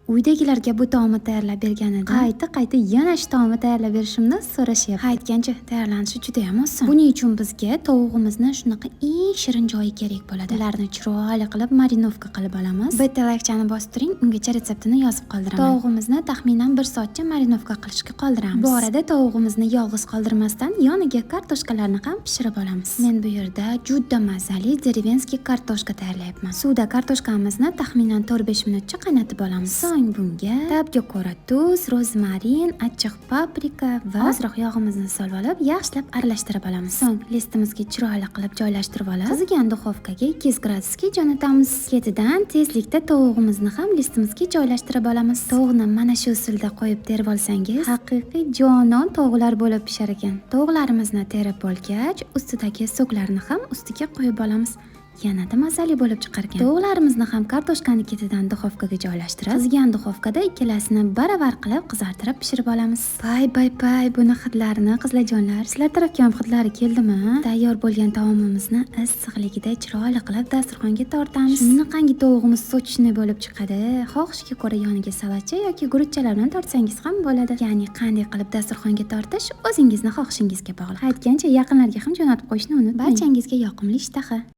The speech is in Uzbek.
Uydagilarga bu taomni tayyorlab berganida qayta qayta yana shu taomni tayyorlab berishimni so'rashyapti. Ha, aytgancha, tayyorlanishi juda ham oson. Buning uchun bizga tovug'imizni shunaqa eng shirin joyi kerak bo'ladi. Ularni chiroyli qilib marinovka qilib olamiz. Bitta laykchani bosib turing, ungacha retseptini yozib qoldiraman. Tovug'imizni taxminan 1 soatcha marinovka qilishga qoldiramiz. Bu orada tovug'imizni yolg'iz qoldirmasdan yoniga kartoshkalarni ham pishirib olamiz. Men bu yerda juda mazali деревенский kartoshka tayyorlayapman. Suvda kartoshkamizni taxminan 4-5 minutcha qaynatib olamiz. So'ng bunga ta'bga ko'ra tuz, rozmarin, achchiq paprika va ozroq yog'imizni solib olib, yaxshilab aralashtirib olamiz. So'ng listimizga chiroyli qilib joylashtirib olib, qizigan duxovkaga 200 gradusga jo'natamiz. Ketidan tezlikda tovug'imizni ham listimizga joylashtirib olamiz. Tovuqni mana shu usulda qo'yib terib olsangiz, haqiqiy jonon tovuqlar bo'lib pishar ekan. Tovuqlarimizni terib bo'lgach, ustidagi soklarni ham ustiga qo'yib olamiz. Yanada mazali bo'lib chiqar ekan. Tovuqlarimizni ham kartoshkani ketidan duxovkaga joylashtirib, qizigan duxovkada ikkalasini baravar qilib qizartirib pishirib olamiz. Pay pay pay, buni hidlarini, qizlarjonlar, sizlar tarafga ham hidlari keldimi? Tayyor bo'lgan taomimizni issiqligida chiroyli qilib dasturxonga tortamiz. Shunaqangi tovug'imiz сочный bo'lib chiqadi. Xohishga ko'ra yoniga salatcha yoki guruchchalar bilan tortsangiz ham bo'ladi. Ya'ni qanday qilib dasturxonga tortish o'zingizni xohishingizga bog'liq. Aytgancha, yaqinlarga ham jo'natib qo'yishni unutmang. Barchangizga yoqimli ishtaha.